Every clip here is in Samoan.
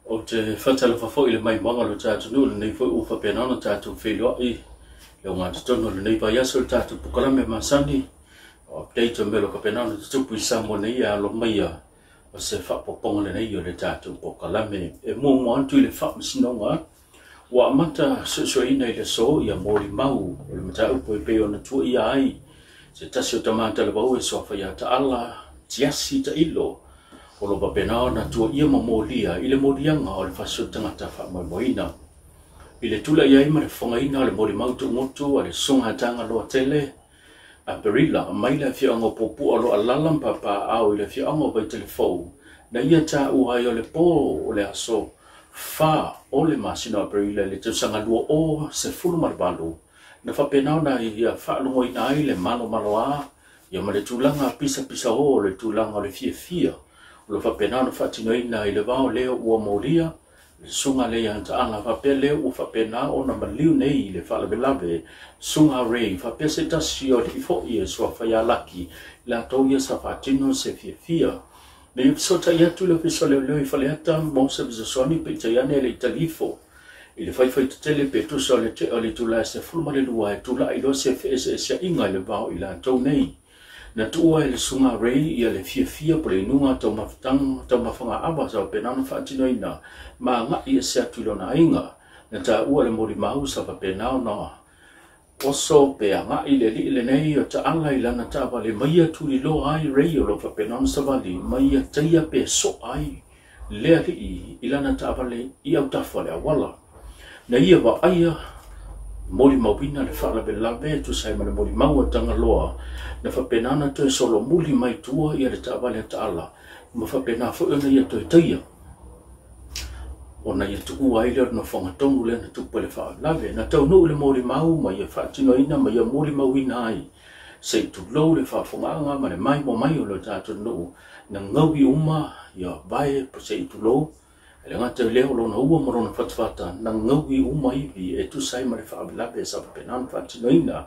Ou te faatalofa foi i le maimoaga o lo tatou atunuu i lenei foi ua faapena ona tatou feiloai i le ogatotonu o lenei vaiaso i le tatou polokalame masani o update o mea o lo o faapena ona tutupu i Samoa nei e alo maia o se faaopoopoga lenei o le tatou polokalame. E muamua atu i le Faamasinoga ua amata suesueina i le aso ia molimau o le mataupu e pei ona tuuaia ai se tasi o tama talavou e suafa ia Taala Tiasi Tailo o lo o faapena ona tuuaia ma molia i le moliaga o le fasi o le tagata faamoemoeina. I le tulai ai ma le fofogaina o le molimau tuugotu a le Susuga Tagaloa Tele Aperila mai le afioaga o Puapua o lo o alaala ma papaaao i le afioaga o Vaitele-fou, na ia taua ai o le po o le aso 4 o le masina o Aperila i le tausaga 2018, na faapena ona ia faalogoina ai le malomaloa ia ma le tulaga pisapisao o le tulaga o le fiafia o lo o faapena ona faatinoina i le va o lea ua molia le susuga lea ia Taala faapea lea ua faapena ona maliu nei i le faalavelave Susuga Ray faapea se tasi o alii foi e suafa ia Laki i latou ia sa faatino se fiafia. Na ia fesootai atu le Ofisa o Leoleo i Faleata mo se fesoasoani peitai ane e le i tali ifo i le faifai tetele pe tusa o le tea o le itula e 12 e tulai loa se feeseeseaiga i le va o i latou nei. Na tuua e le Susuga Ray ia le fiafia po o le inuga taumafaga ava sa faapena ona faatinoina ma agai ese atu i lona aiga. Na taua le molimau sa faapena ona oso pe agai le alii lenei o Taala i lana taavale ma ia tuliloa ai Ray o lo o faapena ona savali ma ia taia pe soa ai le alii i lana taavale i autafa o le auala. Na ia vaaia molimauina le faalavelave e tusa ai ma le molimau a Tagaloa, na faapena ona toe solomuli mai tua ia le taavale a Taala ma faapena foi ona ia toe taia ona ia tuua ai lea o le nofoaga tonu lea na tupu ai le faalavelave. Na taunuu le molimau ma ia faatinoina ma ia molimauina ai se i tulou le faafofogaaga ma le maimoa mai o lo tatou nuu na gaui uma ia vae se i tulou. E le gata i lea o lona ua ma lona fatafata na gaui uma ivi e tusa ai ma le faalavelave sa faapena ona faatinoina.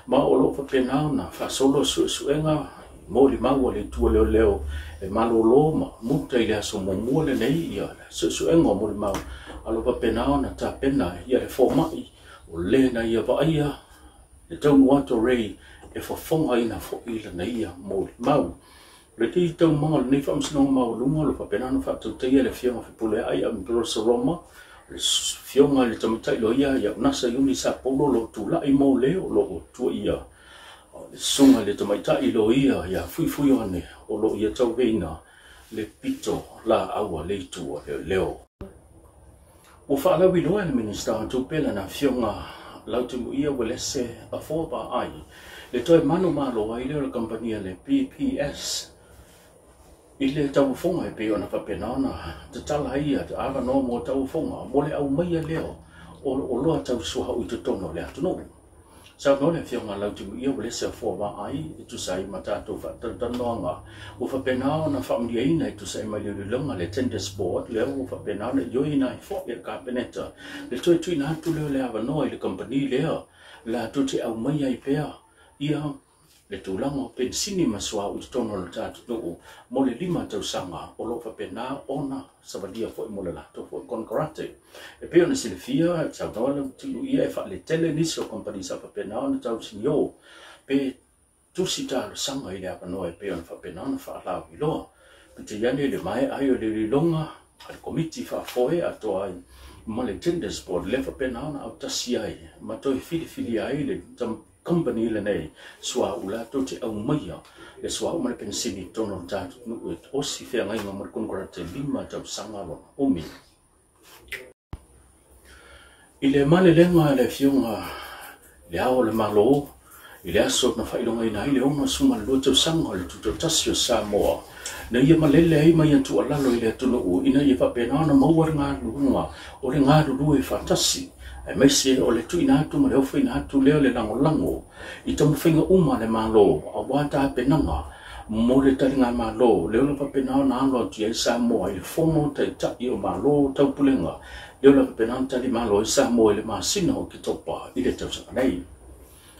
Ma o lo o faapena ona faasolo suesuega molimau a le Itu o Leoleo e malolo ma muta i le aso muamua lenei ia suesuega o molimau, a o lo o faapena ona tapena ia le fomai o le na ia vaaia le taunuu atu o Ray e fofogaina foi lana ia molimau. O le taumaga o lenei faamasinoga maualuga o lo o faapena ona faatautaia le Afioga Fepuleai Ambrose Roma, le Afioga i le Tamaitai Loia ia Unasa Iuni Sapolo o lo o tulai mo le o lo o tuuaia le Susuga i le Tamaitai Loia ia Fuifui Ioane o lo o ia tauveina le pito laau a le Itu o Leoleo. Ua faalauiloa e le Minisita o Tupe lana Afioga Lautimuia Uelese Afoa Vaai le toe manumalo ai lea o le kamupani a le PPS i le tauofoga e pei ona faapena ona tatala ai ia avanoa mo tauofoga mo le aumaia lea o oloa tau suauu i totonu o le atunuu. Saunoa le Afioga Lautimuia Uelese Afoa Vaai e tusa ai ma tatou faatalatalanoaga ua faapena ona faamanuiaina e tusa ai ma le iloiloga a le Tenders Board lea ua faapena ona ioeina ai foi e le Kapeneta le toe tuuina atu lea o le avanoa i le kamupani lea latou te aumaia ai pea ia le tulaga o penisini ma suauu i totonu o le tatou nuu mo le 5 tausaga o lo o faapena ona savalia foi mo le latou foi konekarate. E pei ona silafia, saunoa Lautimuia e faaletele nisi o kamupani sa faapena ona tausinio pe tusi talosaga i le avanoa e pei ona faapena ona faalauiloa. Peitai ane i le maea ai o le iloiloga a le Komiti Faafoe atoa ai ma le Tenders Board lea faapena ona autasi ai ma toe filifilia ai le company lenei suauu latou te aumaia le suauu ma le penisini i totonu o le tatou nuu e osi feagaiga ma le konekarate 5 tausaga lona umi. I le malelega a le Afioga i Le Ao o le Malo i le aso na faailogaina ai le 62 tausaga o le Tutoatasi o Samoa, na ia malele ai ma ia tuualalo i le atunuu ina ia faapena ona maua le galuega o le galulue faatasi, aemaise o le tuuina atu ma le ofoina atu lea o le lagolago i taumafaiga uma a le Malo aua tapenaga mo le taligamalo lea o lo o faapena ona alo atu i ai Samoa i le Fono Taitai o Malo Taupulega lea o lo o faapena ona talimalo ai Samoa i le masina o Oketopa i le tausaga nei.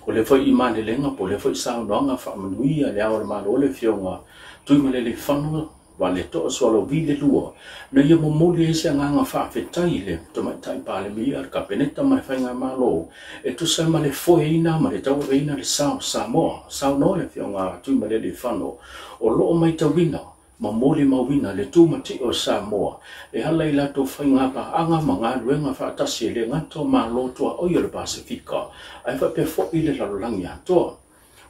O lea foi i malelega po o lea foi saunoaga faamanuia Le Ao o le Malo le Afioga Tuimalealiifano Vale toa soalo vi le lua na ia momoli ai se agaga faafetai i le Tamaitai Palemia, le Kapeneta ma le Faigamalo e tusa ma le foeina ma le tauaveina le sa o Samoa. Saunoa le Afioga Tuimalealiifano o loo maitauina ma molimauina le tumatio o Samoa e ala i latou faigapaaga ma galuega faatasi e le gata o Malo tuaoi o le Pasefika ae faapea foi le lalolagi atoa.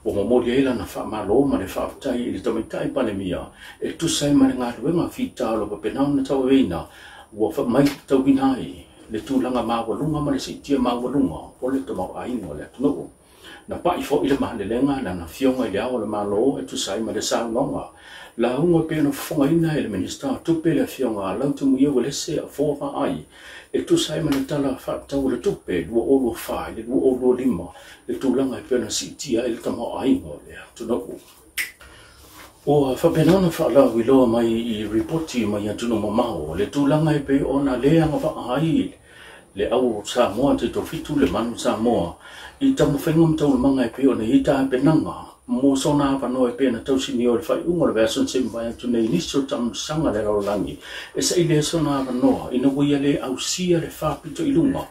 Ua momoli ai lana faamalo ma le faafetai i le Tamaitai Palemia e tusa ai ma le galuega fita o lo faapena ona tauaveina ua faamaitauina ai le tulaga maualuga ma le siitia maualuga o le tamaoaiga o le atunuu. Na pai foi le malelega lana Afioga i le Ao o le Malo e tusa ai ma le saunoaga lauga pei ona fofogaina e le Minisita o Tupe le Afioga Lautimuia Uelese Afoa Vaai e tusa ai ma le Tala Faatatau o le Tupe 2024 i le 2025 le tulaga e pei ona siitia ai le tamaoaiga o le atunuu. Ua faapena ona faalauiloa mai i ripoti mai atunuu mamao le tulaga e pei ona le agavaa ai le au Samoa taitofitu le manu Samoa i taumafaiga ma taualumaga e pei ona i ai tapenaga mo sona avanoa e pei ona tausinio i le faaiuga o le vaiaso na se i mavae atu nei i nisi o taamilosaga a le lalolagi e saili ai sona avanoa ina ua ia le ausia le faapito i luga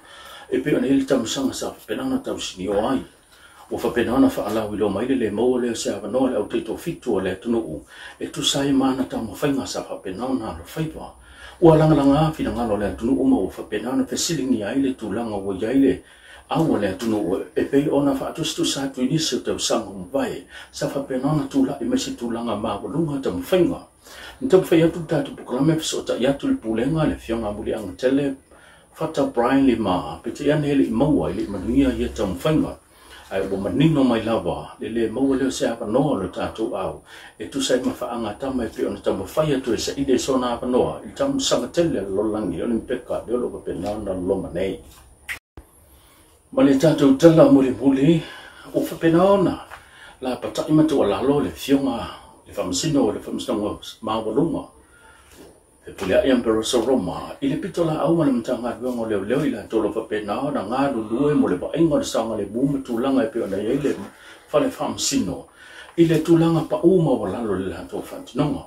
e pei ona i ai le taamilosaga sa faapena ona tausinio ai. Ua faapena ona faalauiloa mai le le maua lea o se avanoa le au taitofitu o le atunuu e tusa ai ma ana taumafaiga sa faapena ona alofaiva. Ua lagalaga finagalo o le atunuu ma ua faapena ona fesiligia ai le tulaga ua i ai le au o le atunuu e pei ona faatusatusa atu i nisi o tausaga ua mavae sa faapena ona tulai mai se tulaga maualuga taumafaiga. Na taumafai atu le tatou polokalame fesootai atu le pulega le Afioga Muliagatele Fata Brian Lima peitai ane e le i maua i le i manuia ia taumafaiga ae ua manino mai lava le le maua lea o se avanoa o le tatou au e tusa ai ma faagatama e pei ona taumafai atu e saili ai sona avanoa i le taamilosaga tele a le lalolagi Olimpeka lea o lo o faapena ona loma nei. Ma le tatou tala mulimuli ua faapena ona lapatai ma tuualalo le Afioga le Faamasino o le Faamasinoga Maualuga e puleai Amperoso Roma i le pito laau ma le Matagaluega o Leoleo i latou o lo o faapena ona galulue mo le vaaiga o le saogalemu ma tulaga e pei ona i ai le fale faamasino i le tulaga pau maualalo i le latou faatinoga.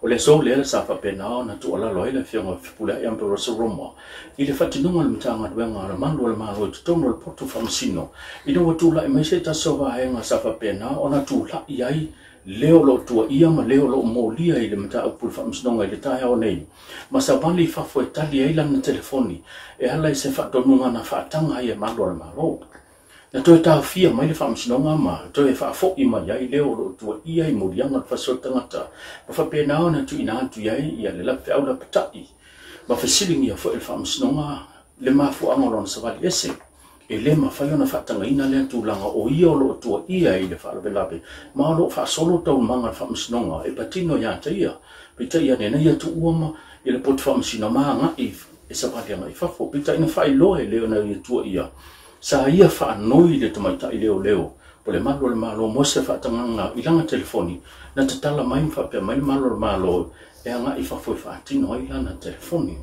O le aso lea sa faapena ona tuualalo ai le Afioga Fepuleai Amperoso Roma i le faatinoga o le Matagaluega o le Malu o le Malo i totonu o le poto faamasino ina ua tulai mai se tasi o vaega sa faapena ona tulai ai lea o lo o tuaia ma lea o lo o molia i le mataupu i le faamasinoga i le taeao nei ma savali i fafo e tali ai lana telefoni e ala i se faatonuga na faataga ai e malu o le Malo. Na toe taofia mai le faamasinoga ma toe faafoi mai ai lea o lo o tuaia i moliaga o le fasi o le tagata ma faapena ona tuuina atu i ai ia le lapifeau lapatai ma fesiligia foi e le faamasinoga le mafuaaga o lona savali ese. E le mafai ona faatagaina lea tulaga o ia o lo o tuaia i le faalavelave ma o lo o faasolo taualumaga a le faamasinoga e patino ia te ia. Peitai ane na ia tuua ma i le poto faamasino ma agai e savali agai i fafo. Peitai na faailoa e le ona ia tuaia sa ia faanoi le tamaitai leoleo po le malu o le Malo mo se faatagaga i lana telefoni na tatala mai ma faapea mai le malu o le Malo e agai i fafo e faatino ai lana telefoni.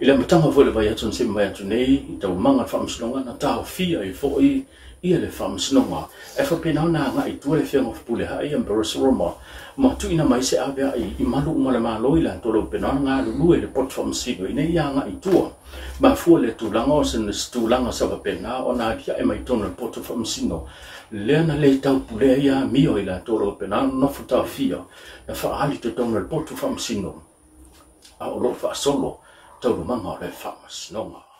I le amataga foi o le vaiaso na se i mavae atu nei i taualumaga a le faamasinoga na taofia ai foi ia le faamasinoga ae faapena ona agai i tua le Afioga Fepuleai Ambrose Roma ma tuuina mai se aveai i malu uma o le Malo i latou o lo o faapena ona galulue i le poto faamasino ina ia agai i tua. Mafua le tulaga o se tulaga sa faapena ona aliae mai totonu o le poto faamasino lea na le taupulea ai amio i latou o lo o faapena ona nofo taofia na faaali totonu o le poto faamasino a o lo o faasolo taualumaga o le faamasinoga.